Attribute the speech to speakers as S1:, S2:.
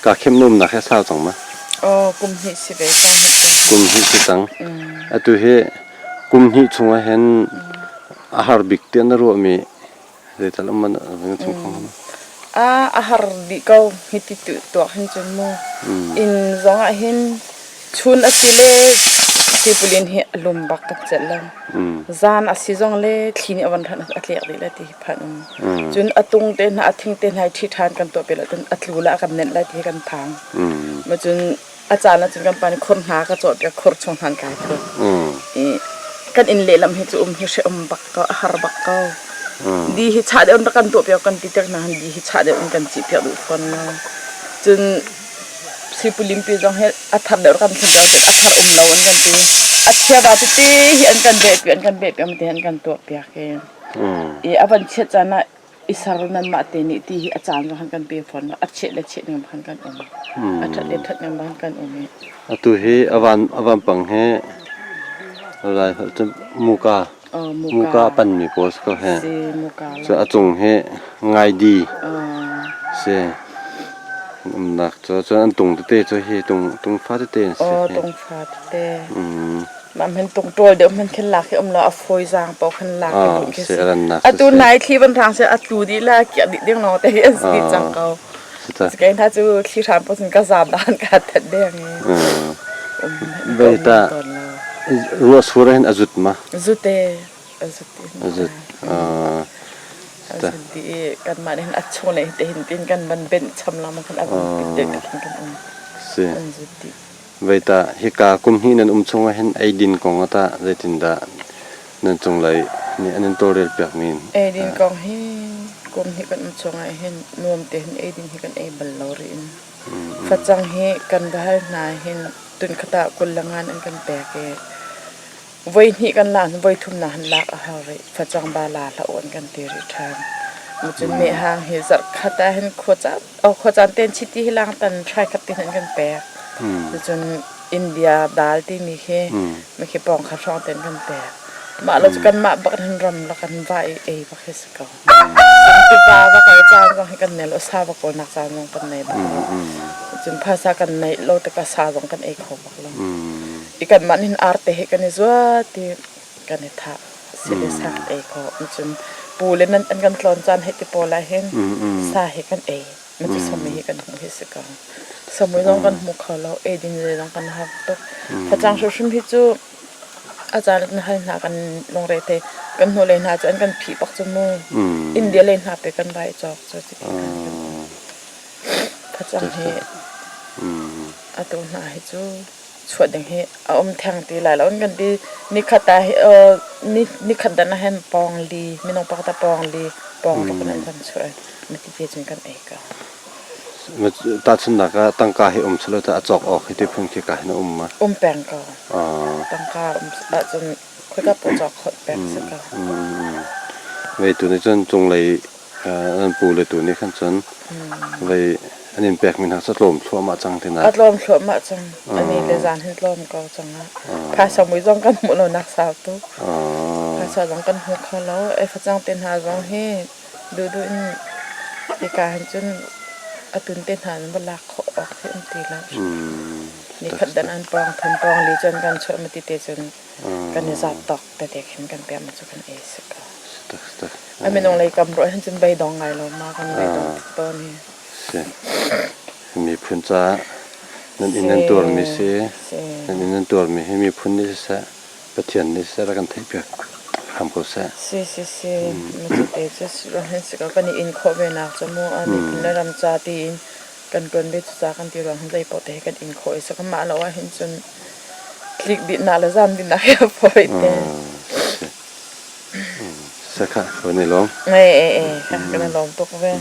S1: Ka khem na umnak hi a sau cang ma?
S2: Aw, kum hnih si ve cang hi cu.
S1: Kum hnih si cang. Atu hi kum hnih chungah hin a har bik tiah na ruahmi zeital um man na chung kho hnga?
S2: A a har dih ko hi ti tuak hin cun mu. Inn zong ah hin chun a si le sipulin hi a lum bak kan celh lo. Zan a si zong le thli nih a van hranh a tlek dih le ti hi phan um. Cun a tung te hna a thing te hna i ṭhi ṭhan kan tuah piak cun a tlu le a kan nenh lai ti hi kan phang. Ma cun a caan ah cun kan pa nih khur hna ka cawh piak khur chung hnan kai thu. I kan inn lehlam hi cu um hi hreum bak ko a har bak ko. Di hi chah deuh in rak kan tuah piak kan ti tik hna han di hi chah deuh in kan cih piak duh fawn lo. Cun sipulim pi zong hi a thar deuh kan thlen deuh a thar um lo an kan ti. A chia va tete hi an kan beh pi an kan beh pi am te an kan tuah piak i. I a van chiat caan ah i ser nanmah te nih ti hi a caan zong han kan pe fawn lo. A chiat le chiat ning khan kan um. A ṭhat le ṭhat ning khan kan um i.
S1: Atu hi a van a vampang hi lai holh cu muka muka a panmi pawl si ko he.
S2: Si muka
S1: Cu a cung hi ngaidi si. An umnak cu cun an tung tete cu hi tung tung fa tete an si.
S2: Aw tung fa tete. Mah hman tung ṭawl deuh hman khin lak hi um lo a fawi zaang paoh khan lak hi duh khi si. Atu nai thli van hrang seh a tlu dih la kiah dih ding lawng te hi an si dih cang ko. Kei hna cu thli hram paoh cun ka zaam dan ka that deng i.
S1: Vei ta ruah sur hin a zut ma?
S2: Zut e a zut
S1: A zut.
S2: A zut dih i kanmah nih hin a chung le te hin tin kan van benh cham lengmang khan a van pit te khin kan um.
S1: Si.
S2: An zut dih.
S1: Vei tah, hika kum hnih nan um chungah hin eidin kong ah tah zeitindah nan cunglei nih an in tawlrel piakmi?
S2: Eidin kong hi kum hnih kan um chungah hin nuam tein eidin hi kan ei bal lo rih in. Facang hi kan va hal hna hin tunkhat ah 20 le ngan an kan pek i voi hnih kan lak voi thum na han lak a hau rih. Facang ba la hlah u an kan ti rih ṭhan. Cun mehhang hi zarh khat ah hin khuacaan Khuacaan ten chiti hi langtan hrai khat ti an kan pek. Cucun India dal timi khi mikhi pawng kha hrawng ten kan pek. Mah lo cu kanmah bak hin ram la kan va i ei bak hi si ko. Tiva va kal caan zong hi kan nei lo, sa va kawlnak caan zong kan nei bak lo. Cun phaisa kan neih lo tikah sa zong kan ei kho bak lo. I kanmah nih hin arte he kan i zuat i kan i thah. Sile sa kan ei khawh. Cun pu le nan an kan tlawn caan hei ti pawl ah hin sa hi kan ei. Ma cu samui hi kan hmuh hi si ko. Samui zong kan hmu kho lo. Eidin le zong kan har tuk. Facang hrimhrim hi cu a caan na hal hna kan lungre thei. Kan hnu lei hna cu an kan phih bak cu mu. India lei hna pe kan vai cawk cu ti kan Facang hi atu hna hi cu chuah ding hi a um theng ti lai lo an kan ti. Nikhat ah nikhat dan ah hin pawng li minung pakhat ah pawng li pawng ruk in an kan chuah i ti te cun kan ei ko.
S1: Tahchunhnak ah tangka hi um selaw a cawk awk hi ti phun khi ka hin a um ma?
S2: Um peng ko. Tangka um ahcun khoika paoh cawk khawh peng si ko.
S1: Vei tu nih cun cunglei An pu le tu nih khan cun vei an in pekmi hna cu a tlawm thluahmah cang ti
S2: Na. A tlawm thluahmah cang. Ani le zan hin tlawm ko cang ah. Phaisa mui zong kan hmuh lo nak sau tuk. Phaisa zong kan hmu kho lo. E facang te hna zong hi duhduh in hika hin cun atun te hna in va lak khawh awk hi um ti lo. Nikhat dan an pawng thum pawng li cun kan chuah ma ti te cun kan i zat tawk tete khin kan pek ma cu kan ei si ko. A minung lei kam ruah hin cun beidong ngai lo ma kan beidong tuk tawn hi.
S1: Si. Miphun caah nan inn nan tuarmi si. Nan inn nan tuarmi hi miphun nih siseh, Pathian nih siseh rak kan theihpiak hram ko seh.
S2: Si si si. Macite cu ruah hin si ko kan i in khawh ve nak cu mu a miphun le ram ca tiin kan tuan ve cu ca kan ti ruang hin zei paoh te hi kan in khawh i si ko mah lo ah hin cun tlik dih nak le zam dih nak hi a fawi te.
S1: Sakha kan i lawm.
S2: Ee ee ee kan i lawm tuk ve.